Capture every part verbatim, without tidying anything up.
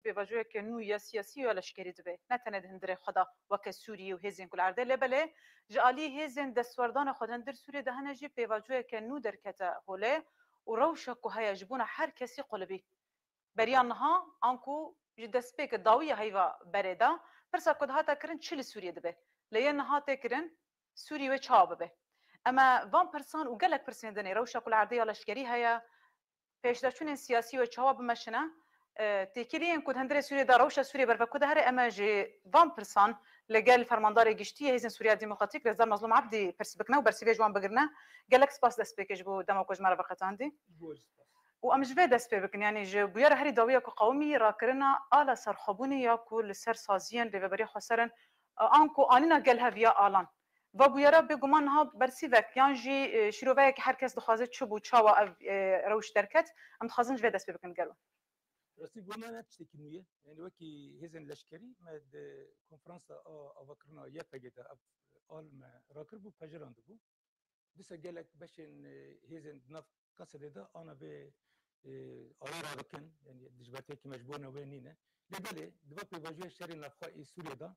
pêvajoyeke nû ya siyasî ya leşkerî dibe. Ne tenê di hundirê xwe de weke Sûriyê û hêzên ku li erdê, lê belê ji alî hêzên destwerdana xwe di hundir Sûriyê de hene jî pêvajoyeke nû derkete holê û rewşa ku heye ji bona her kesî qulibî. Beriya niha, anku ji destpêkê dawiya heyva berê de, pirsa ku dihate kirin çi li Sûriyê dibe? Lê yên niha tê kirin, Sûrî wê çawa bibe? Em ê van pirsan û gelek pirsên din ê rewşa ku li erdê ya leşkerî heye, pêşdaçûnên siyasî wê çawa bimeşine? E, têkiliyên ku di hundirê Sûriyê de rewşa Sûriyê berve ku dihere, em ê ji van pirsan li gel Fermandarê Giştî yê Hêzên Sûriya Demokratîk Rêzdar Mezlûm Ebdî pirs bikine û bersîvê ji wan bigirine. Gelek spas destpêkê ji bo dema ku ji me re veqetandî. Ji bo spas. Û em ji vê dest pê bikin, yanî ji bûyera herî dawiya ku qewimî rakirina ala serxwebûnê ya ku li ser saziyên Rêveberiya Xweser in, anku anîna gel hev ya alan. Va bûyera bêguman niha bersîvek yan jî, e, şîroveyek her kes dixwaze çi bû, çawa ev, e, rewş derket, em dixwazin ji vê dest pê bikin gelo. Rastî, bo me ne tiştekî nû ye. Yanî wekî hêzên leşkerî me di konferansa a avakirina Y P G de ev al me rakiribû, pejirandibû. Dîsa gelek beşên, e, hêzên di nav Qesedê de ana vê, e, alî radikin, yanî dijbertiyekî me ji bona wê nîne. Lê belê, di va pêvajoya şerê navxwe ê Sûriyê de,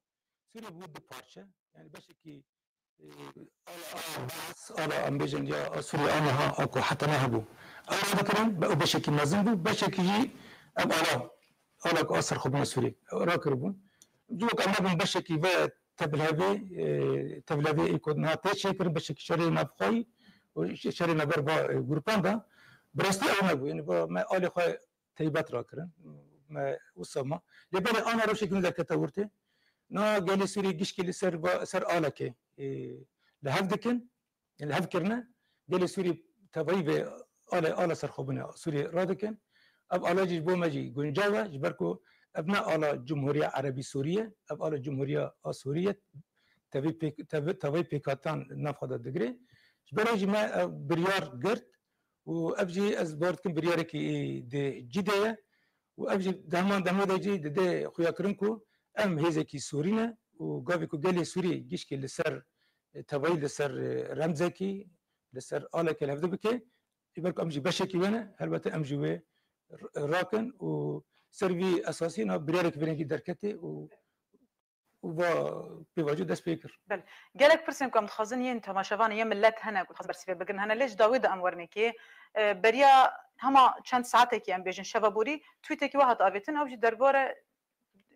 Sûriye bû du parçe. Yanî beşekî, e, ala, ala Baas, ala em bêjin ya a Sûriye a niha a ku heta niha bû. Ew radikirin, be-, û beşekî mezin bû, beşekî jî ev ala, ala ku a serxwebûna Sûriyê rakiribûn. Civaka me bûn beşekî ve tevlhevê, e, tevlhevê ê ku niha tê çêkirin, beşekî şerê navxweyî û şerê navber va, e, grupan de. Bi rastî ew nebû. Yanî va me alê xwe teybet rakirin. Me wisa ma. Lê belê ana rewşekî nû derkete ortê. Na gelê Sûrî gişkî li ser va, ser alekê, e, li hev dikin. Li hev kirine, gelê Sûrî tevayî vê alê, ala serxwebûnê Sûriyê radikin. Ev ala jî ji bo me jî guncav e, ji ber ku ev ne ala Cumhuriya Erebî Sûrî ye, ev ala Cumhuriya a Sûrî ye, tevî pêk-, tevi-, tevayî pêkhatan nav xwe de digire. Ji ber wê jî me ev biryar girt û ev jî ez bawer dikim biryarekî di cî de ye. Û ev jî di heman demê de jî dide xuyakirin ku em hêzekî Sûrî ne û gavê ku gelê Sûrî gişkê li ser, e, tevayî li ser, e, remzekî, li ser alekê li hev dibike, ji ber ku em jî beşekî wê ne, helbete em jî wê r-, rakin û ser vî esasî na biryarek vê rengî derketê û û va pêvajo dest pê kir. Belê. Gelek pirsên ku em dixwazin yên temaşevanê, yên milet hene ku dixwazin bersîvê bigirin hene, lê ji dawî de em werin êkê. E, beriya hema çend saetekî em bêjin şeva borî, tweetekî we hat avêtin, ew jî derbare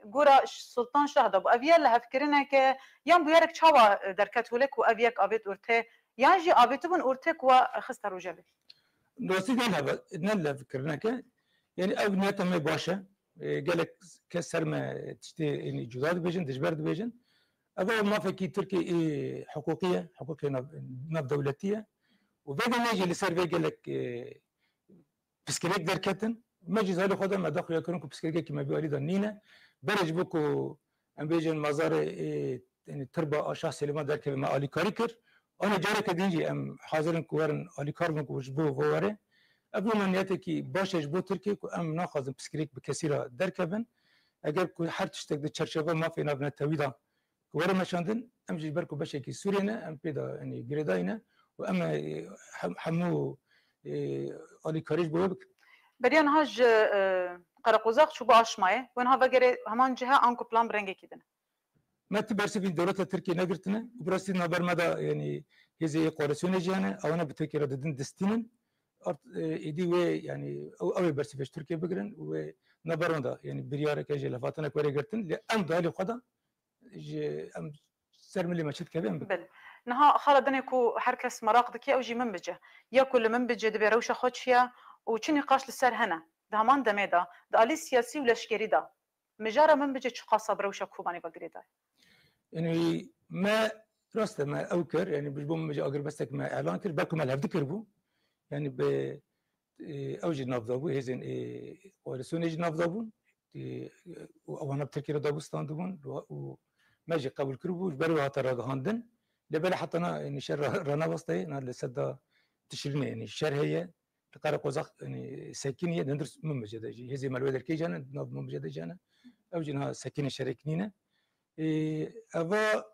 gora Sultan Şah de bû. Ev ya lihevkirineke, yan bûyerek çawa, e, derket holê ku ev yek avêt ortê, yan jî avêtibûn ortê ku we xiste rojevê? Rastî ne liheve-, ne lihevkirineke. Yanî ev niyeta me baş e. E, gelek kes ser me tiştê, yanî cuda dibêjin, dijber dibêjin. Ev e mafekî Tirkiyê ê hiqûqî ye, hiqûqê nav-, navdewletî ye. Û vê demê jî li ser vê gelek, e, piskirêk derketin. Me jî zalê xwe de me da xuyakirin ku piskirêkekî me vî alî de nîne. Berê ji bo ku em bêjin mazarê, e, yanî tirba a Şah Selîman derkeve me alîkarî kir. Anê careke din jî em hazir in ku werin alîkar bin ku ji bo vo were. Ev bû me niyetekî baş e ji bo Tirkiyê ku em naxwazin piskirêk bi kesî re derkevin. Eger ku her tiştek di çerçeva mafê navnetewî de ku were meşandin, em jî ji ber ku beşekî Sûriyê ne, em pê de, yanî girêdayî ne û em, e, hem-, hemû, e, alîkarî ji bo wê bikin. Beriya niha ji, e, Qereqozaq çû bo Aşmayê, wê niha vegerê heman cihe anku plan bi rengekî din e? Me tu bersivî dewleta Tirkiyê negirtine û bi rastî navber me de, yanî hêzê yê koalîsyonê jî hene, ewana bi Tirkiyê re didin distînin. Art, e, êdî wê, yanî ew, ew ê bersivê ji Tirkiyê bigirin û wê navber wan de, yanî biryareke jê levhatinek were girtin, lê em di alî xwe de ji em ser milê me çi dikeve em bikin. Belê. Niha xala dinê ku her kes meraq dike, ew jî Minbic e. Ya ku li Minbic dibe rewşa xwe çi ye û çi nîqaş li ser hene? Di heman demê de, di alî siyasî û leşkerî de, mijara Minbicê çiqas e bi rewşa Kobanê ve girêdayî? Yanî me rast e, me ew kir, yanî ji bo Minbicê agirbestek me elan kir, belku me li hev dikiribû. Yanî bi, e, ew jî nav de bû, hêzên, e, koalîsyonê jî nav de bûn. E, û ewana bi Tirkiyê re dabû standibûn û me jî qebûl kiribû, ji ber wê hate ragihandin. Lê belê heta na, yanî şer ra-, ranewastayê, na li seda Tişrînê, yanî şer heye. Li Qereqozaq, yanî sekiniye, di hundir Minbicê de jî. Hêzê me li wê derkê jî hene, di nav Minbicê de jî hene. Ew jî niha sekinê şerek nîne. Ê, eva,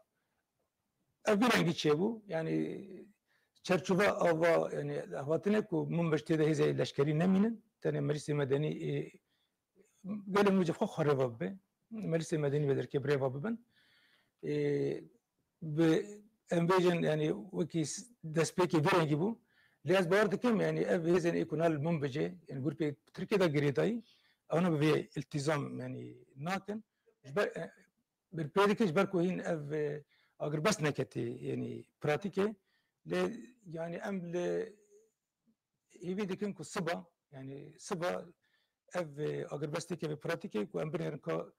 ev vî rengî çêbû. Yanî çerçova ava, yanî levhatinê ku Minbic tê de hêzê leşkerî nemînin. Tenê meclîsê medenî, ê, gelê min ji xwe xwe rêva bibe. Meclisê medenî vê derkê bi rêva bibin. Ê, bi, em bêjin, yani, wekî s-, destpêkê vê rengî bû. Lê ez bawer dikim, yani, ev hêzên ê ku na li Minbicê, yani, grûpê Tirkiyê de girêdayî, ew ne bi vê îltîzam, yani, nakin. Ji ber, e, bir pê dikin, ji ber ku hîn ev, e, agirbest neketî, yani, pratîkê. Lê, yani, em li hêvî dikin ku siba, yani siba ev, e, agirbestê keve pratîkê ku em binêrin ka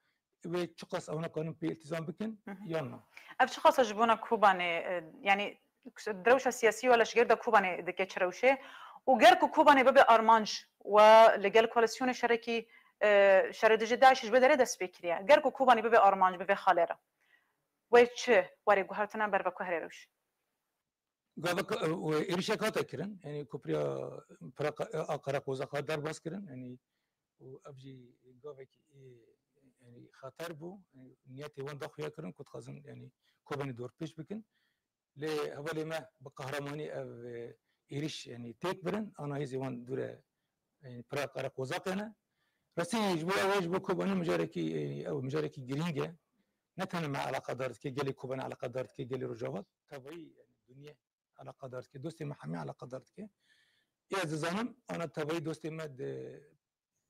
wê çiqas ew nakarin pê îltîzam bikin Hı hı. yan na. Ev çiqas e ji bona Kobanê, e, yani rewşa siyasî wala ji gêr de Kobanê dike çi rewşê û ger ku Kobanê bibe armanc we li gel koalîsyonê şerekî, e, şerê dijî DAIŞ ji vê derê dest pê kiriye. Ger ku Kobanê bibe armanc bi vê xalê re, wê çi werê guhertine ber ve ku herê rewş? Gava ka-, û êrişek hate kirin, yani kopriya Pira-, a Qereqozaxa derbas kirin, yani û ev jî gavekî ê, yani xeter bû, yani niyetê wan daxuya kirin ku dixwazin yani Kobanê dorpêç bikin. Lê hevalê me bi qehremanî ev, e, êriş yani têk birin, ana hêzê wan dûre, yani Pira Qereqozaqê ne. Rastî ji bo ew, ji bo Kobanê mijarekî, yani ew mijarekî girîng e. Ne tenê me eleqedar dike, gelê Kobanê eleqedar dike, gelê Rojava, tevayî, yani, dinyê eleqedar dike, dostê me hemî eleqedar dike. Ê ez dizanim, ana tevayî dostê me di,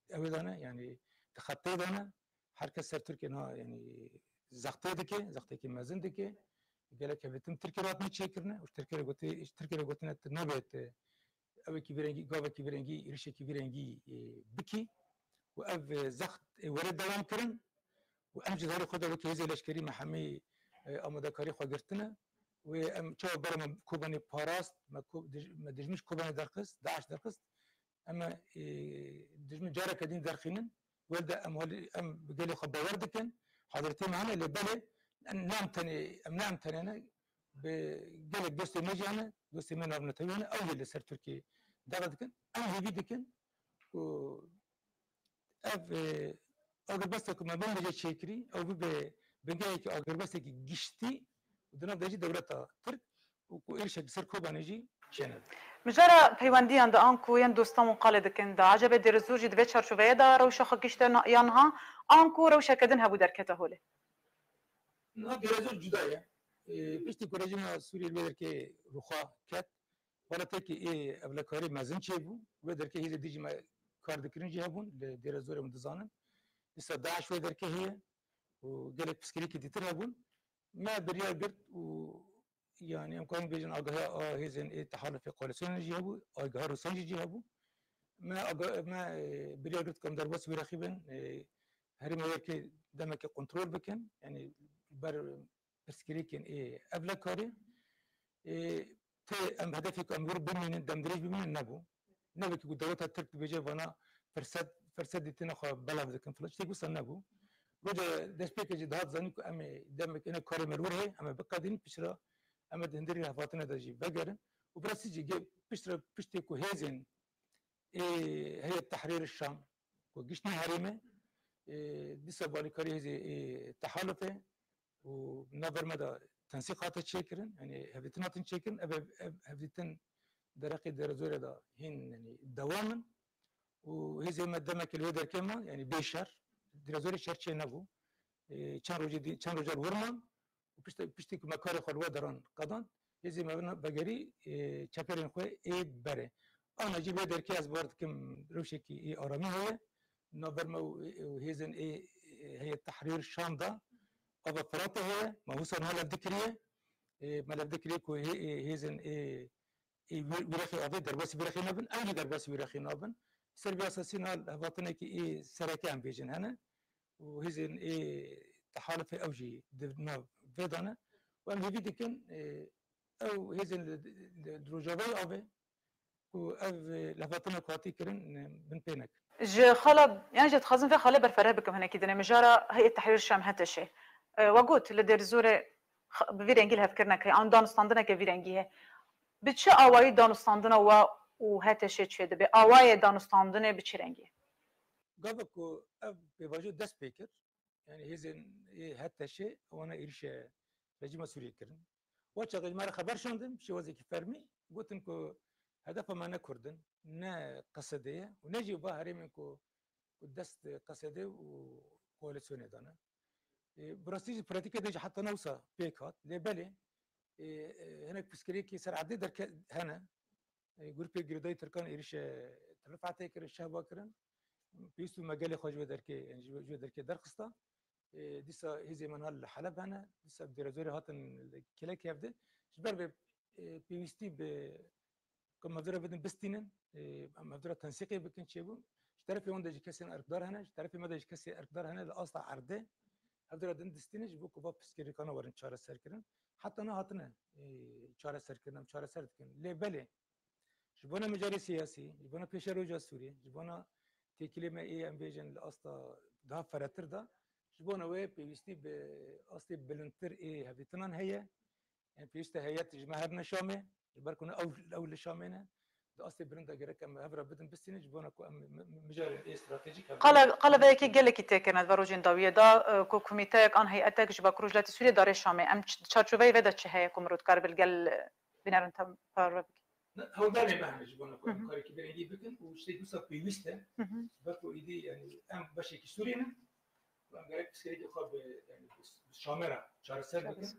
ew ê de ne, yani, di xetê de ne. Her kes ser Tirkiyê niha, yani, zextê dike, zextêkî mezin dike. Gelek hevdîtin Tirkiyê re hatine çêkirine, û ji Tirkiyê re gotî-, ji Tirkiyê re gotine tu nabê tu ewekî vî rengî, gavekî vî rengî, êrişekî vî rengî, e, bikî û ev, e, zext, e, were dewam kirin û em ji zarê xwe de wekî hêzê leşkerî me hemî, e, amadekarî xwe girtine. Wê em çawa bere me Kobanê parast, me ko-, dij-, me dijmin ji Kobanê derxist, DAIŞ derxist. Em, e, dijmin careke din derxînin. Wê de em halî, em bi gelê xwe bawer dikin. Hazirtiyê me hene, lê belê ne em tenê, em ne em tenê ne. Bi gelek dostê me jî hene, dostê me navnetewî hene, ew jî li ser Tirkiyê daxil dikin. Em hêvî dikin ku ev, e, agirbesta ku me bingehê çêkirî, ew bibe bingehekî agirbestekî giştî û di nav de jî dewleta Tirk û ku êrişek li ser Kobanê jî çênebe. Mijara peywendiyan de anku yên dostan wan qalê dikin de, ecebe Dêrezor jî di vê çarçoveyê de rewşa xwe gişte na-, ya niha, anku rewşeke din hebû derkete holê? Niha Dêrezor cuda ye. Ê, piştî ku rejîma Sûriyê li vê derkê rûxa ket, welatekî ê ewlekarî mezin çêbû. Wê derkê hêzê dijî me kar dikirin jî hebûn, li Dêrezorê min dizanin. Dîsa DAIŞ wê derkê heye û gelek pirsgirêkî dîtir hebûn. Me biryar girt û, yani, em karin bêjin agahiya a hêzên ê tehalufê koalîsyonê jî hebû, agahiya Rûsan jî cî hebû. Me aga-, me, e, biryar girt ku em derbasî wî rexî bin, e, herêma wê derkê demekê kontrol bikin, yani ber pirsgirêkên ê ewlekarî. Ê, tê em hedefê ku em wir bimînin, demdirêj bimînin nebû. Ne wekî ku dewleta Tirk dibêje vana firset, firset dîtine xwe belav dikin filan. Tiştek wisa nebû. Roja destpêkê jî dihat zanîn ku em ê demek êne karê me li wir heye, em ê biqedînin, piştre em ê di hundirê hevatine de jî vegerin. Û bi rastî jî ge-, piştre, piştê ku hêzên ê Heyet Tehrîr Şam ku giştine herêmê, ê, dîsa balîkarî hêzê ê tehalufê û navber me de tensîq hate çêkirin, yani hevdîtin hatin çêkirin, ev, ev, ev hevdîtin dereqê Dêrezorê de hîn, yani dewam in û hêzê me demekê li wê derkê man, yani bê şer, Dêrezorê şer çê nebû. Ê, çend rojê dî-, çend roja li wir man, û piştî, piştî ku me karê xwe li we deran qedand, hêzê me vina vegerî, ê, çeperên xwe ê berê. Ana jî vê derkê ez bawer dikim rewşekî ê aramî heye. Navber me û, û hêzên ê, ê, Heyet Tehrîr Şam de ava Firatê heye. Me wisa niha levdikiriye. Ê, me levdikiriye ku hê-, ê, hêzên ê ê wî, wî rexê avê, derbasî wî rexê nebin, ew jî derbasî wî rexê nabin. Ser vê esasî niha hevatinekî ê sereke em bêjin hene û hêzên ê tehalifê ew jî di nav vê de ne. Û em hêvî dikin, ê, ew hêzên li, li, li Rojavayê Avê ku ev, ê, levhatina ku hatî kirin, ê, bin pê nekin. Ji xala, yani ji dixwazim vê xalê berfireh bikim hinekî dinê mijara Heyet Tehrîr Şam, H T Şê. E, we got li Dêrizorê x-, bi vî rengî lihevkirineke, an danûstandineke vî rengî heye. Bi çi awayî danûstandina we û H T Şê çêdibe? Awayê danûstandinê bi çi rengî ye? Gava ku ev pêvajo dest pê kir, yani hêzên ê H T Şê wana êrîşe rejîma Sûriyê kirin. Wa çaxê ji me re xeber şandin, bi şêwazekî fermî, gotin ku hedefa me ne Kurd in, ne Qesedê ye û ne jî va herêmên ku û dest Q S D û koalîsyonê dane. E, bi rastî jî pratîkê de jî heta ne wisa pêk hat. Lê belê, e, e, hinek pirsgirêkî ser erdê derke-, hene. E, grûpê girêdayî Tirkan êrîşê Rifetê kirin, şehba kirin. Pêwîst bû me gelê xwe ji wê derkê, yani ji wê, ji wê derkê derxista. E, dîsa hêzê me niha li Heleb hene. Dîsa bi dêrezorê hatin li kêlekê hevdî. Ji ber vê, e, pêwîstî bi ku em hevdû re bidin bistînin, e, em hevdû re tensîqê bikin çêbû. Ji terefê wan de jî kesên erkdar hene, ji terefê me de jî kesê erkdar hene li asta erdê. Hevdû re din distînin ji bo ku va pirsgirêkana werin çareserkirin. Heta niha hatine, e, çareserkirin, em çareser dikin. Lê belê, ji bona mijarê siyasî, ji bona pêşeroja Sûriyê, ji bona têkilê me ê, em bêjin, li asta daha ferehtir de, ji bona wê pêwîstî bi astê bilindtir ê hevdîtinan heye. Em pêwîst e heyet ji me herine Şamê, ji ber ku ne ew, ew li Şamê ne. Di astê bilind de gerek em hev re bidin bistînin, ji bona ku em mi-, mi-, mijarên ê stratejîk hev re Qala, qala vê yekê gelekî tê kirin, ez ve rojên dawiyê de, e, ku komîteyek an heyetek ji Bakur Rojhilatê Sûriyê darê Şamê. Em ç-, çarçoveyê vê de çi heye ku mirov dikare bi li gel, e, bînerin te parve bike? Ne, hewldanê me hene ji bona ku Hı em hı. karekî bi rengî bikin û tiştekî wisa pêwîst e. Hı hı. Ji ber ku êdî, yani, em beşekî Sûriyê ne. Em gerek pirsgirêkê xwe bi, yani, bi, bi Şamê re çareser bikin. Çareser.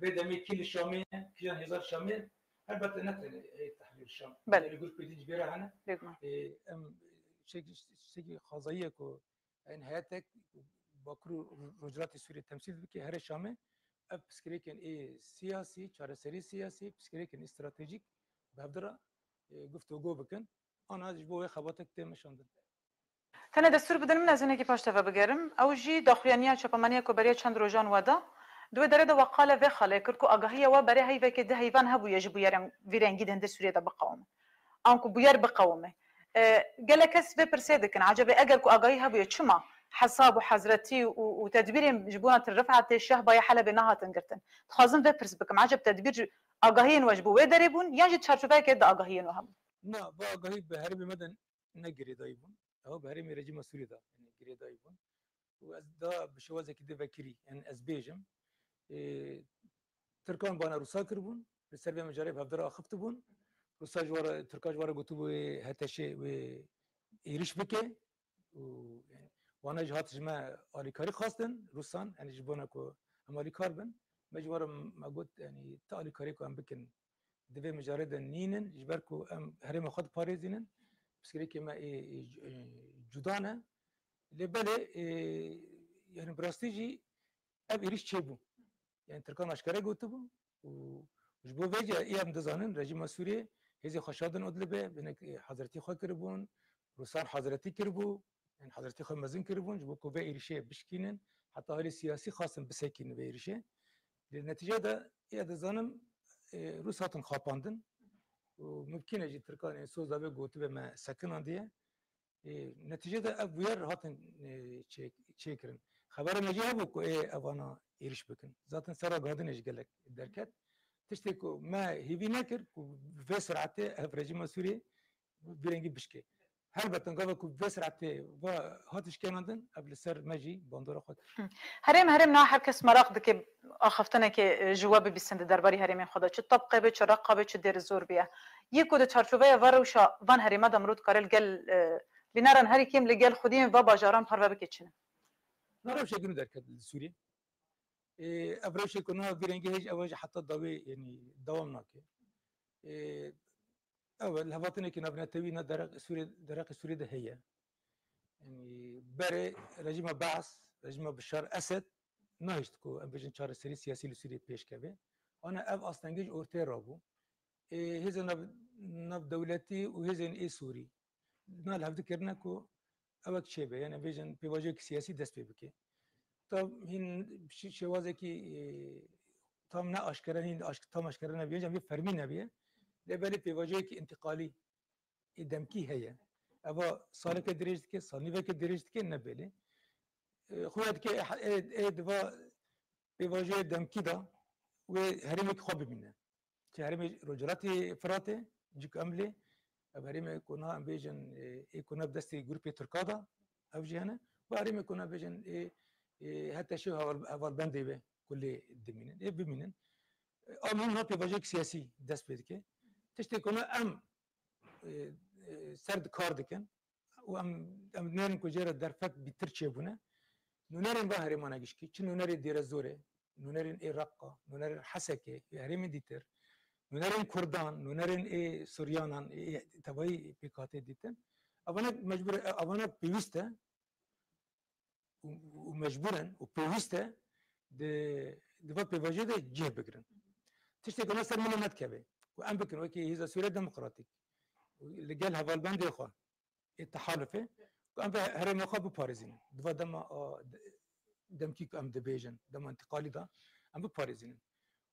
Vê demê kî li Şamê ye, kîjan hêza li Şamê ye, helbet ne tenê heyet tehrîr Şam. Belê. Gelê grûpê din jî bê re hene. Bêguman. Ê, em tiştekî, tiştekî xwezayî ye ku, yani, heyetek Bakur û Ro-, Rojhilatê Sûriyê temsîl bike, here Şamê, ev pirsgirêkên ê siyasî, çareserî siyasî, pirsgirêkên ê stratejîk bi hevdira, ê, guftûgo bikin. Ana ji bo wê xebatek tê meşandin. Tenê destûr bidin min, ez hinekî paş te ve bigerim. Ew jî daxuyaniya çapemeniya ku beriya çend rojan we da. Di wê derê de we qala vê xalê kir ku agahiya we berê heyvekê di heyvan hebûye ji bûyerên vî rengî di hindê Sûriyê de biqewime. Anku bûyer biqewime. E, gelek kes vê pirsê dikin. Ecebê eger ku agahî hebûye, çima hesab û hezretî û, û tedbîrên ji bona Rifetê, Şehbayê, Helebê nehatin girtin? Dixwazim vê pirs bikim. Eceb tedbîr ji, agahiyên we ji bo wê derê bûn yan jî çarçoveyekê di agahiyên we hebûn? Na, va agahî bi herêmê me de ne girêdayî bûn. Ew bi herêmê rejîma Sûriyê de, yani, girêdayî bûn. Û ez da bi şêwazekî di vekirî, yani, ez bêjim. Ê, Tirkan bana Rûsa kiribûn, li ser vê mijarê bi hevdira axiftibûn. Rûsa ji wara, Tirka ji wara gotibû wê H T Ş wê êrîş bike. Û, yani, wana jî hat ji me alîkarî xwestin, Rûsan, yani, ji bona ku em alîkar bin. Me ji wara me got, yani, ti alîkarî ku em bikin, di vê mijarê de nînin, ji ber ku em herêma xwe diparêzînin, pirsgirêkê me ê, ê, ê, cuda ne. Lê belê, ê, yani bi rastî jî ev êrîş çêbû. Yani Tirkan aşkere gotibû û ji bo vê jî ê em dizanin, rejîma Sûriyê hêzê xwe şandin Idlibê, hinek, ê, hazretî xwe kiribûn, Rûsan hazretî kiribû, yani hazretî xwe mezin kiribûn, ji bo ku vê êrîşê bişkînin, heta halê siyasî xwestin bisekînin vê êrîşê. Li netîce de, ê, ez dizanim, ê, Rûs hatin xapandin û mimkîn e jî Tirkan ê soza vê gotibe me sekinandiye. Ê, netîce de ev bûyer hatin, ê, çê-, çêkirin. Xebera me jî hebû ku ê evana êrîş bikin. Zaten ser ragihandinê jî gelek derket. Tiştê ku me hêvî nekir ku vê siratê ev rejîma Sûriyê bi rengî bişkê. Helbet gava ku vê siratê va hat şkenandin, ev li ser me jî bandora xwe kir. Hı. Herêm, herêm niha her kes meraq dike axaftinekê, e, ji we bibîsin di derbarî herêmên xwe de. Çi Tebqê be, çi Reqa be, çi Dêr Zor biye. Yê ku di çarçoveya va rewşa van herêma de mirov dikare li gel, e, lîneran herî kêm li gel xwediyên va bajaran parve bike çi ne? Na rewşek din derket li Sûriyê. Ê, ev rewşê ku niha vî rengî heye jî, ew jî heta dawê, yanî dewam nake. Ê, ew e, lihevhatinekî navnetewî na derek Sûrê-, derheqê Sûriyê de heye. Yanî berê rejîma Baas, rejîma Bişar Esed nahişt ku em bêjin çareserî siyasî li Sûriyê pêş keve. Ana ev astengî ji ortê rabû. Ê, hêzên nav-, navdewletî û hêzên ê Sûrî na li hev dikirine ku ewek çêbe, yani bêjin pêvajoyek siyasî dest pê bike. Tam hîn şi-, şêwazekî, e, tam ne aşkere, hîn aşk-, tam aşkere nebiye, cem vê fermî nebiye. Lê belê pêvajoyekî întîqalî ê demkî heye. Eva saleke dirêj dike, salnîveke dirêj dike, ne belê. E, xuya dike, e, e, e, diva pêvajoyê demkî de wê herêmekî xwe bimîne. Çi herêmê Rojhilatê Firatê, cik em lê, ev herêmê ku niha em bêjin, ê, ê ku ne bi destê grûpê Tirka de, ev jî hene. Bi herêmê ku niha bêjin, ê, ê, H T Ş û heval-, hevalbendê be ku lê dimînin, ê bimînin. Ê, a muhîm niha pêvajoyek siyasî dest pê dike. Tiştê ku niha em, ê, ê, ser di kar dikin, û em, em nêrin ku jê re derfet bîtir çêbûne. Nûnerên va herêmana gişkî, çi nûnerê Dêrezorê, nûnerên ê Reqa, nûnerên Hesekê, ê herêmên dîtir, nûnerên Kurdan, nûnerên ê Suryanan, ê tevayî pêkhatê dîtin. Evana mecbûr e, evana pêwîst e û, û mecbûr in û pêwîst e di, di va pêvajoyê de cih bigirin. Tiştê ku me ser milê me dikeve û em bikin wekî Hêza Sûriya Demokratîk û li gel hevalbendê xwe ê tehalufê ku em ve herêma xwe biparêzînin. Di va dema a, de-, demkî ku em dibêjin, dema întiqalî de em biparêzînin.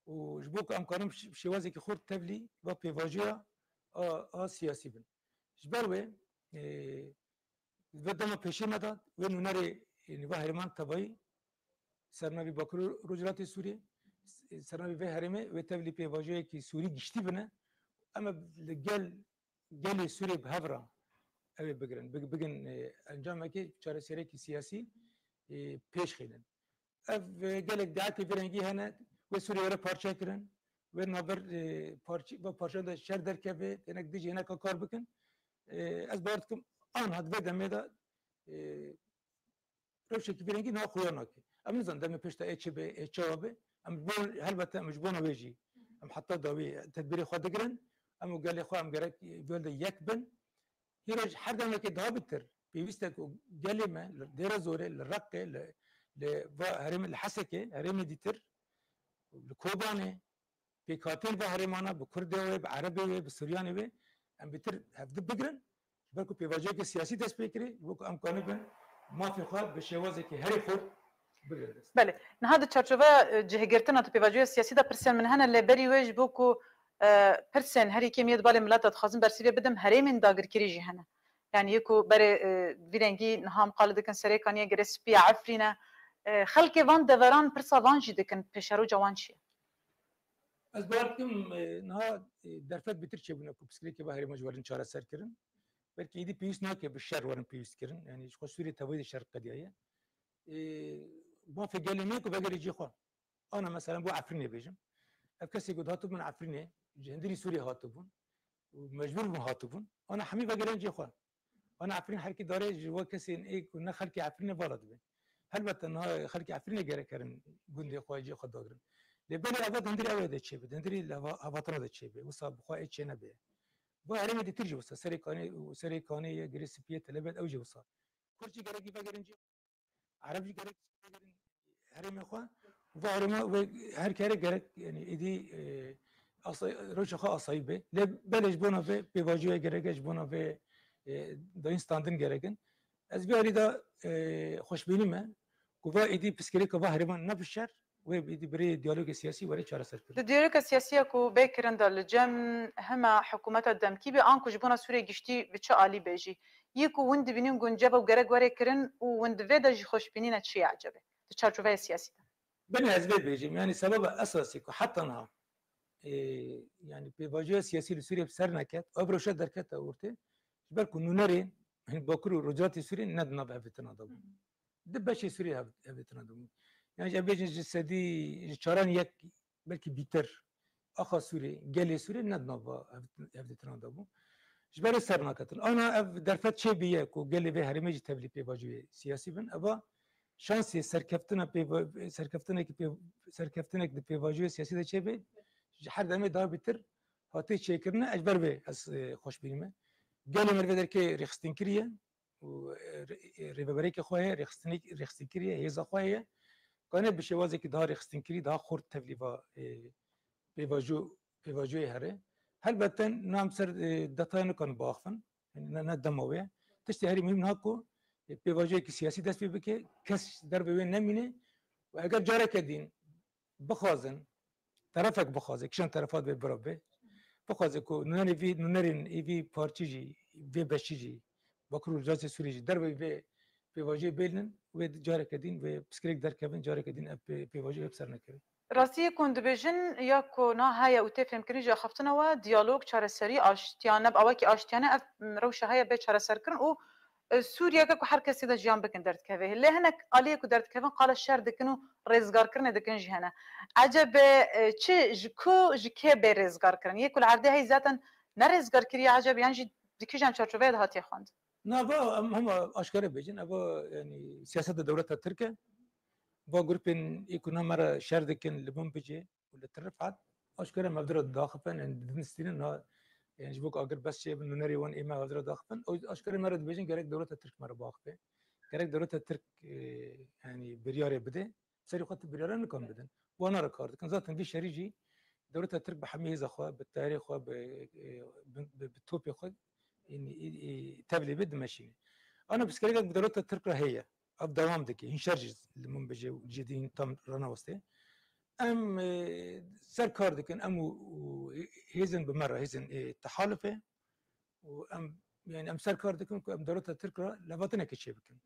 Û ji bo ku em karin bi şi-, şêwazekî xurt tevlî va pêvajoya a, a siyasî bin. Ji ber wê, e, ve dema pêşê me de wê nûnerê, e, nîva herêman tevayî sernavî Bakur û Rojhilatê Sûriyê, s-, sernavî vê herêmê wê tevlî pêvajoyekî Sûrî giştî bine. Em ê li gel, gelê Sûriyê bi hev re ew ê bigirin. Big-, bigin, e, encamekê çareserekî siyasî, e, pêş xînin. Ev, e, gelek daetê vê rengî hene, wê Sûriyê were parçe kirin, wê navber, e, parçe, ve parçeyan de şer derkeve, hinek dijî hineka kar bikin. E, ez bawer dikim, anha di vê demê de, e, rewşekî vê rengî niha xuya nake. Em nizanin demê pêş de ê çi be, ê çawa be. Em ji bo, helbete em ji bona wê jî, em heta dawî tedbîrê xwe digirin. Em û gelê xwe em gerek vê de yek bin. Hîra ji her demekê daha bitir pêwîst e ku gelê me li Dêrezorê, li Reqê, li, li va herêmê, li Hesekê, herêmê dîtir, li Kobanê, pêkhatên va herêmana bi Kurdê wê, bi Erebê wê, bi Suryanê wê, em bêtir hevdi bigirin, ji ber ku pêvajoyeke siyasî dest pê kirî, ji bo ku em kanibin mafê xwe bi şêwazekî herî xurt bigirin dest. Belê. Niha di çarçoveya, e, cihgirtina tu pêvajoya siyasî de pirsên min hene, lê berî wê ji bo ku, e, pirsên herî kêm yê di balê milet de dixwazim bersîvê bidim, herêmên dagirkirî jî hene. Yani yê ku berê, e, vî rengî niha em qale dikin Serêkaniyê, Girê Spî ye, Efrîn e. E, xelkê van deveran pirsa van jî dikin, pêşeroca wan çi ye? Ez bawer dikim, e, niha, e, derfet bêtir çêbûne ku pirsgirêkê va herêma ji werin çareser kirin. Belkî êdî pêwîst nake bi şer werin pêwîst kirin. Yani ji xwe Sûriyê tevayî de şer qediyaye. E, mafê gelê me ku vegerê cî xwe. Ana mesela bo Efrînê bêjim. Ev kesê ku dihatibûn Efrînê, ji hindirî Sûriyê hatibûn û mecbûr bûn hatibûn. Ana hemî vegerin cê xwe. Ana Efrîn herkî dare ji we kesên ê ku ne xelkê Efrînê vala dibe. Helbette niha xelkê Efrînê gerek herin gundê xwe, cê xwe dagirin. Lê belê eva di hindirî ew de çêbe, di hindirî li heva-, hevatina de çêbe. Wisa bi xwe ê çê nebe. Bu herêmê dîtir jî wisa. Serê Kanê û Serê Kanê ye, Girê Spî ye, Telebet ew jî wisa. Kurd jî gerekî vegerin cê Ereb jî gerek herêmê xwe. Va herêma wê her kere gerek, yani êdî, e, asay-, rewşa xwe asayî be. Lê belê ji bona vê pêvajoya gerek e, ji bona vê, e, dayîn standin gerek in. Ez vê alî de, e, xweşbînî me ku va êdî pirsgirêka va herêman ne bi şer, wê êdî bi rê diyalogê siyasî were çareser kirin. Di diyaloga siyasî ya ku bê kirin de li cem hema hikûmeta demkî be, an ku ji bona Sûriyê giştî bi çi alî be jî, yê ku hûn dibînin gunceb û gerek were kirin û hûn di vê de jî xweşbînî ne çi ye ecebe di çarçoveya siyasî de? Belê ez vê bêjim, yani sebeba esasî ku heta niha, e, yani pêvajoya siyasî li Sûriyê bi ser neket, ev rewşe derkete ortê, ji ber ku nûnerên, yani Bakur û Rojhilatê Sûriyê ne di nav hevdîtina de bû. Di beşê Sûriyê hev-, hevdîtina de bû. Yani ji em bêjin ji sedî, ji çaran yek belkî bîtir, axa Sûrê, gelê Sûrê ne di nava hev-, hevdîtina de bû. Ji ber wê ser naketin. Ana ev derfet çêbîye ku gelê vê herêmê jî tevlî pêvajoyê siyasî bin. Eva şansê serkeftina pêva-, serkeftinekî pê-, serkeftinek di pêvajoyê siyasî de çêbe, ji her demê daha bîtir hatê çêkirine, ez ji ber vê ez, e, xweşbînî me. Gelê me li vê derkê rêxistinkirî ye û, e, rê-, e, rêveberêkê xwe heye, rêxistinik-, rêxistinkirî ye, hêza xwe heye. Kane bi şêwazekî daha rêxistinkirî, daha xurt tevlî va, e, pêvajo-, pêvajoyê here. Helbette nam ser, e, detaya nikarin biaxivin. Yani ne, ne dema wê ye. Tiştê herî muhîm niha ku, e, pêvajoyekî siyasî dest pê bike, kes dervê wê nemîne û eger careke din bixwazin, terefek bixwaze, kişan terefa divê bira be, bixwaze ku nûnerê vî, nûnerên ê vî parçî jî, vê beşî jî, Bakur û Rojhilatê Sûriyê jî derveyî vê pêvajoyê bêlin, wê careke din, wê pirsgirêk derkevin, careke din ev pê-, pêvajoyê bi ser nekeve. Rastî yê ku hûn dibêjin ya ku na heye û tê fêmkirin jî axaftina we, diyalog, çareserî, aştiyane, bi awakî aştiyane ev, m, rewşa heye bê çareserkirin û, e, Sûriyeke ku her kesê de jiyan bikin derdikeve. Lê hinek aliyê ku derdikevin qala şer dikin û rêzgarkirinê dikin jî hene. Ecebe, e, çi, ji ku, ji kê bê rêzgarkirin? Yê ku li erdê heyî zaten ne rêzgar kiriye ecebe, yan jî di kîjan çarçoveyê de hatiye xwendin? Na va em hema aşkere bêjin, eva, yanî, siyaseta dewleta Tirk e. Va grûpên ê ku na me re şer dikin li Minbicê û li Tirifat, aşkere em hevdira daxifin, yanî, didin stînin, na, yanî, ji bo ku agir bes çêbin, nûnerê wan ê me hevdira daxifin. Ew aşkere me re dibêjin, gerek dewleta Tirk me re biaxife. Gerek dewleta Tirk, e, yanî, biryarê bide. Serê xwe tu biryara nikan bidin. Wana re kar dikin. Zaten vî şerî jî dewleta Tirk bi hemî hêza xwe, bi teyarê xwe, bi, e, bi, bi, bi topê xwe, yanî, e, e, tevlê bê dimeşîne. Ana pirsgirêkek bi dewleta Tirk re heye. Ev dewam dike. Hîn şer jî li Minbicê û cihê din tam raneweste. Em, e, ser kar dikin, em û, û hêzên bi me re, hêzên, e, tehalifê û em, yanî, em ser kar dikin ku em dewleta Tirk re levhatinekê çêbikin.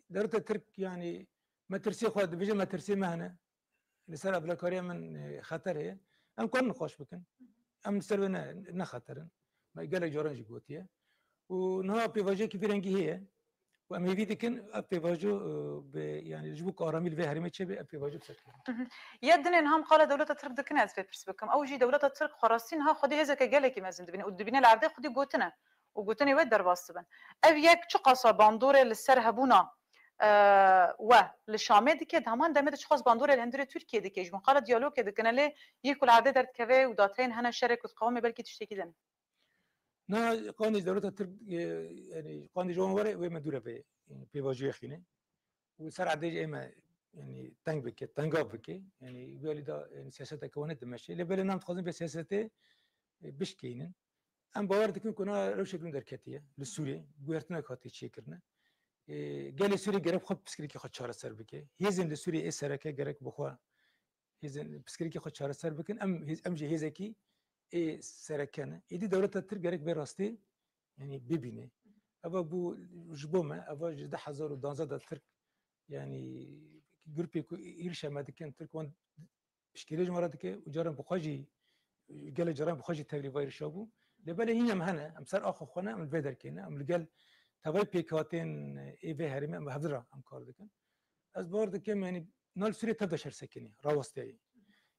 Dewleta Tirk, yanî, metirsiyê xwe dibêje, metirsiyê me hene. Li ser evlekariya min, e, xeter heye. Em karin nîqaş bikin. Em li ser wê ne, ne xeter in. Me gelek caran jî gotiye. Û niha pêvajoyekî vî rengî heye. Û em hêvî dikin ev pêvajo, e, bi, yanî, ji bo ku aramî li vê herêmê çêbe, ev pêvajo bi ser keve. Mhm. Ya dinê niha em qala dewleta Tirk dikin, ez vê pirs bikim. Ew jî dewleta Tirk xwerastî niha xwedî hêzeke gelekî mezin dibîne û dibîne li erdê xwedî gotine û gotinê wê derbas dibin. Ev yek çiqasa bandorê li ser hebûna, e, we li Şamê dike, di heman demê de çiqas bandorê li hundirê Tirkiyê dike. Ji bo qala diyalogê dikine lê yê ku li erdê derdikeve û dateyên hene şerê ku diqewime belkî tiştekî din. Na qandî dewleta Tirk, e, yanî qandî ji wan were wê me dûre vê, yanî pêvajoyê xîne. Û ser erdê jî ê me, yanî teng bike, tengav bike. Yanî wî alî de, yanî siyaseteke wan dimeşe. Lê belê nam dixwazin vê siyasetê, e, bişkeynin. Em bawer dikin ku na rewşek din derketiye. Li Sûriyê guhertinek hatiye çêkirine. E, gelê Sûriyê gerek xwe pirsgirêkê xwe çareser bike. Hêzên li Sûriyê ê sereke gerek bi xwe hêzên pirsgirêkê xwe çareser bikin. Em hêz-, em jî hêzekî ê sereke ne. Êdî dewleta Tirk gerek vê rastî, yanî, bibîne. Eva bû ji bo me, eva ji du hezar û duwazdeh de Tirk, yanî, grûpê ku êrişa me dikin, Tirk wan piştgirî ji me re dike û caran bi xwe jî, gelek caran bi xwe jî tevlî vê êrişa bû. Lê belê hîn em hene, em ser axa xwe ne, em li vê derkê ne, em li gel tevayê pêkhatên ê vê herêmê em hevdira em kar dikin. Ez bawer dikim, yanî, na li Sûriyê tev de şer sekinî, rawesteyê.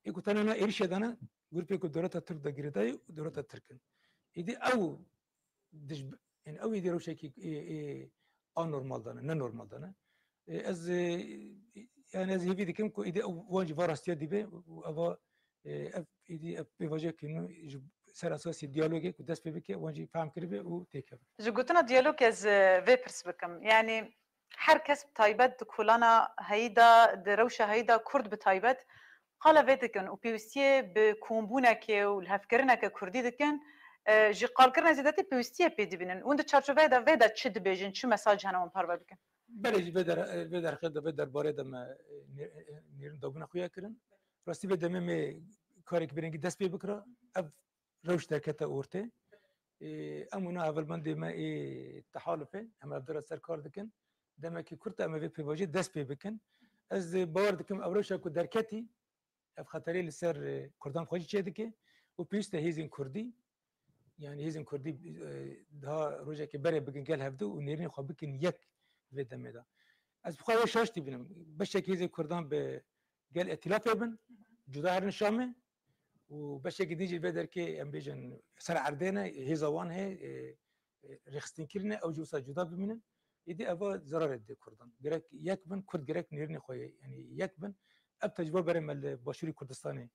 Ê ku tene na êrişê de ne, grûpê ku dewleta Tirk de girêdayî û dewleta Tirk in. Êdî ew dij-, yanî ew êdî rewşekî ê, ê anormal de ne, ne normal de ne. Ê, ez, ê, yanî ez hêvî dikim ku êdî ew wan jî va rastiya dîbe û eva, ê, ev êdî ev pêvajoyekî nû ji ser esasî diyalogê ku dest pê bike, wan jî fehm kiribe û têkeve. Ji gotina diyalogê ez, e, vê pirs bikim. Yanî her kes bi taybet di kolana heyî de, di rewşa heyî de Kurd bi taybet qala vê dikin û pêwîstiyê bi kombûnekê û lihevkirineke Kurdî dikin, e, ji qalkirina zêdetî pêwîstiyê pê dibînin. Hûn di çarçoveyê de vê de çi dibêjin, çi mesaj hene wan parve bikin? Belê jî vê der-, vê derxê de, vê derbarê de me, e, nê-, e, nêrîn dabûna xwe ya kirin. Rastî vê demê me karek bi rengî dest pê bikira. Ev rewş derkete ortê. Ê, em û na hevalbendê me ê tehalifê, em hevdira ser kar dikin. Demekî kurt em ê vê pêvajoyê dest pê bikin. Ez, e, bawer dikim ev rewşa ku derketî, ev xeterê li ser, e, Kurdan xwe jî çêdike û pêwîst e hêzên Kurdî, yanî hêzên Kurdî, e, daha rojekê berê bikin gel hevdu û nêrînê xwe bikin yek vê demê de. Ez bi xwe wê şaş dibînim. Beşek hêzên Kurdan bi gel îtîlafê bin, cuda herin Şamê û beşekî din jî vê derkê, em bêjin, ser erdê ne, hêza wan heye, e, e, rêxistinkirin e, ew jî wisa cuda bimînin. Êdî eva zerarê dide Kurdan. Gerek yek bin, Kurd gerek nêrînê xwe, yanî yek bin. Ev tecrûbe berê me li Başûrê Kurdistanê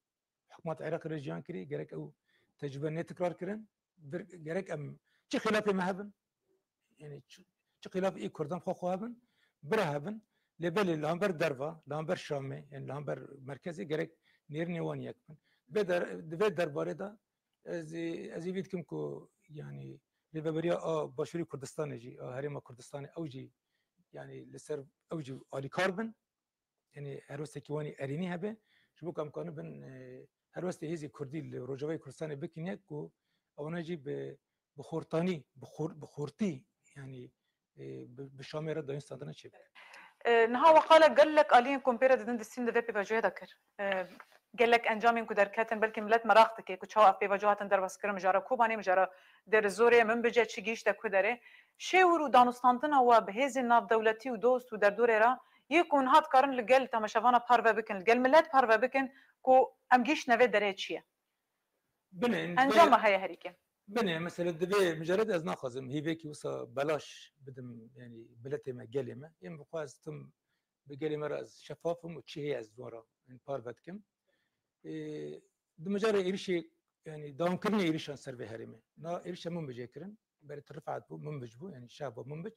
hikûmeta Iraqê re jiyan kirî, gerek ew tecrûbe nê tikrar kirin. Vir, gerek em çi xîlafê me hebin, yanî çi, çi xîlaf ê Kurdan xwe xwe hebin, bira hebin, lê belê li hember derva, li hember Şamê, yanî li hember merkezê gerek nêrînê wan yek bin. Vê der-, di vê derbarê de ez, ez ê vî dikim ku, yanî, rêveberiya a Başûrê Kurdistanê jî, a Herêma Kurdistanê ew jî, yanî, li ser ew jî alîkar bin. Yanî helwestekî wan ê erênî hebe, ji bo ku em kanibin, e, helwestê hêzê Kurdî li Rojavayê Kurdistanê bikin yek ku ewana jî bi, bi xortanî, bi xor-, bi xortî, yanî, e, bi, bi Şamê re dayîn standina çêbikin. E, niha we qala gelek aliyên ku em pê re didin destîn di vê pêvajoyê de kir. E, gelek encamên ku derketin, belkî milet meraq dike ku çawa ev pêvajo hatin derbaskirin, mijara Kobanê, mijara Dêrizorê, Minbicê, çi gihîşte ku derê. Şêwir û danûstandina we bi hêzên navdewletî û dost û derdorê re yê ku niha dikarin li gel temaşevana parve bikin, li gel milet parve bikin ku em gihîştine vê derê çi ye? Binê, Encama heye herî kêm. Binê, mesela di vê mijarê de ez naxwazim hîvekî wisa belaş bidim, yanî biletê me, gelê me. Yên bi xwe ez tim bi gelê me re ez şefaf im û çi heye ez ji wan re, yanî, parve dikim. Ê, di mijarê êrişê, yanî dewamkirinê êrişan ser vê herêmê. Na êrişa Minbicê kirin, berê tu Rifat bû, Minbic bû, yanî şeva Minbic.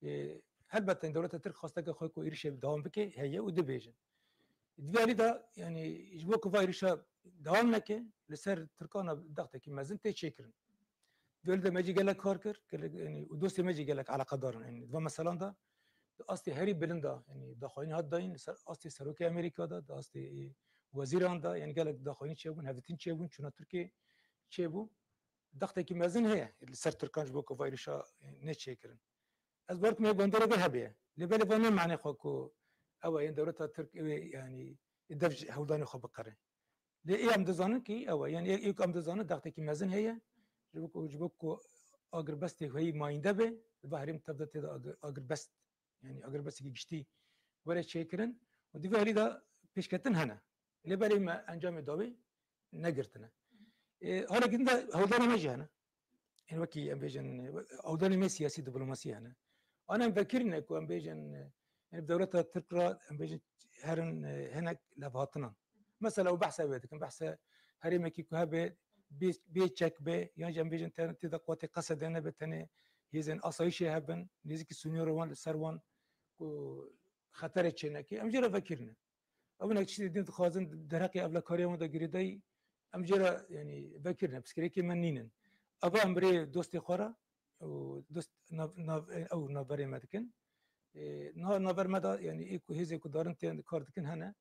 Ê, helbet, yanî, dewleta Tirk xwesteke xwe ku êrişê dewam bike heye û dibêjin. Di vê alî de, yanî, ji bo ku va êrişa dewam neke, li ser Tirkan a dextekî mezin tê çêkirin. Di vê alî de me jî gelek kar kir, gelek, yanî, û dostê me jî gelek eleqedar in. Yanî, di van meselan de, di astê herî bilind de, yanî, daxwayîn hat dayîn, li ser astê serokê Amerîka de, di astê, e, wezîran de, yanî, gelek daxwayîn çêbûn, hevdîtin çêbûn, çûna Tirkiyê çêbû. Dextekî mezin heye li ser Tirkan ji bo ku va êrişa, e, neçêkirin. Ez bawer dikim hê bandora vê hebe ye. Lê belê van ne manê xwe ku ew e, yên dewleta Tirk ew ê, yanî, dev ji hewldanê xwe biqere. Lê ê em dizanin kî ew e, yanî ê, ê ku em dizanin dextekî mezin heye. Ji bo ku, ji bo ku agirbestê heyî mayînde be, li va herêm tev de tê de agir-, agirbest, yanî agirbestekî giştî were çêkirin û di vê alî de pêşketin hene. Lê belê me encamê dawî negirtine. Ê, halekî din de hewldanê me jî hene. Ên wekî em bêjin, hewldanê me siyasî, diplomasî hene. An em vekirîne ku em bêjin, ê, ên bi dewleta Tirk re em bêjin herin, ê, hinek levhatinan. Mesela ew behsa wê dikin, behsa herêmekî ku hebe bê, bê çek be, yan jî em bêjin te-, tê de quwetê Qesedê nebe, tenê hêzên asayîşê hebin, nêzîkî sînorê wan li ser wan ku xeterê çêneke, em jê re vekirîne. Ew hinek tiştê din dixwazin derheqê ewlekariya wan de girêdayî, em jê re, yanî, vekirine, pirsgirêkê me nînin. Eva em birê dostê xwe re û dost nav-, nav-, ew navberê me dikin. Ê, niha navber me de, yanî, ê ku hêzê ku darin tên kar dikin hene.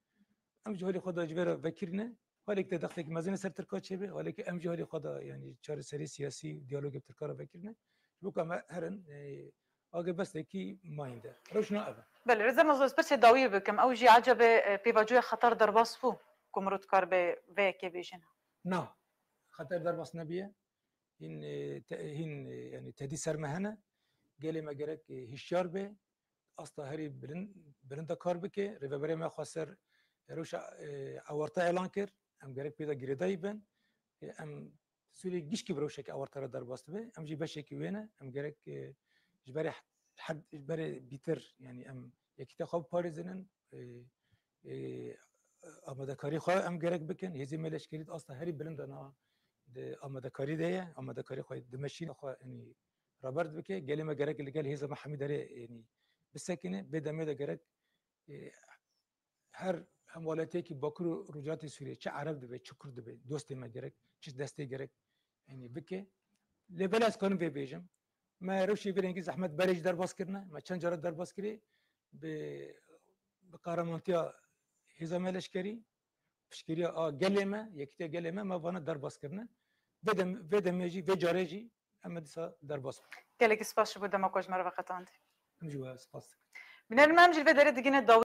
Em ji holê xwe de ji vê re vekirine. Holê ku te dextekî mezin li ser Tirka çêbe, holê ku em ji holê xwe de, yanî, çareserî siyasî, diyalogê bi Tirka re vekirine. Ji bo ku em herin, ê, agirbestekî mayînde. Rewş na ev e. Belê, Rêzdar Nazlo, ez pirsê dawiyê bikim. Ew jî ecebe, e, pêvajoya xeter derbas bû ku mirov dikaribe vê yekê bêjin? Na, xeter derbas nebiye. Hîn, e, te-, hîn, e, yanî tedî ser me hene. Gelê me gerek, e, hişyar be. Asta herî bilind, bilind de kar bike. Rêveberê me xwe ser rewşa, e, ewarta elan kir. Em gerek pê de girêdayî bin. E, em Sûriyê gişkî bi rewşeke ewarta re derbas dibe. Em jî beşekî wê ne. Em gerek, e, ji berê he-, ji berê bîtir, yanî em yekîtiya xwe biparêzinin, e, e, amadekarî xwe em gerek bikin. Hêzê me leşkerî di asta herî bilind de na, di amadekarî de ye. Amadekarî xwe dimeşîne, xwe, yanî, raber dibike. Gelê me gerek li gel hêza me hemî derê, yanî, bisekine. Vê demê de gerek, e, her hemwelatiyekî Bakur û Rojhilatê Sûriyê, çi Ereb dibe, çi Kurd dibe, dostê me gerek, çi destê gerek, yanî, bike. Lê belê ez karim vê bêjim. Me rewşê vê rengî zehmet berê jî derbas kirine, me çend cara derbas kirê, bi, bi qehremantiya hêza me leşkerî, piştgiriya a gelê me, yekîtiya gelê me, me vana derbas kirine. Vê dem-, vê demê jî, vê carê jî em ê dîsa derbas bikin. Gelekî spas ji bo dema ku ji me re veqetandî. Em jî we spas dikin. Bînerên me, em jî li vê derê digihîne dawî.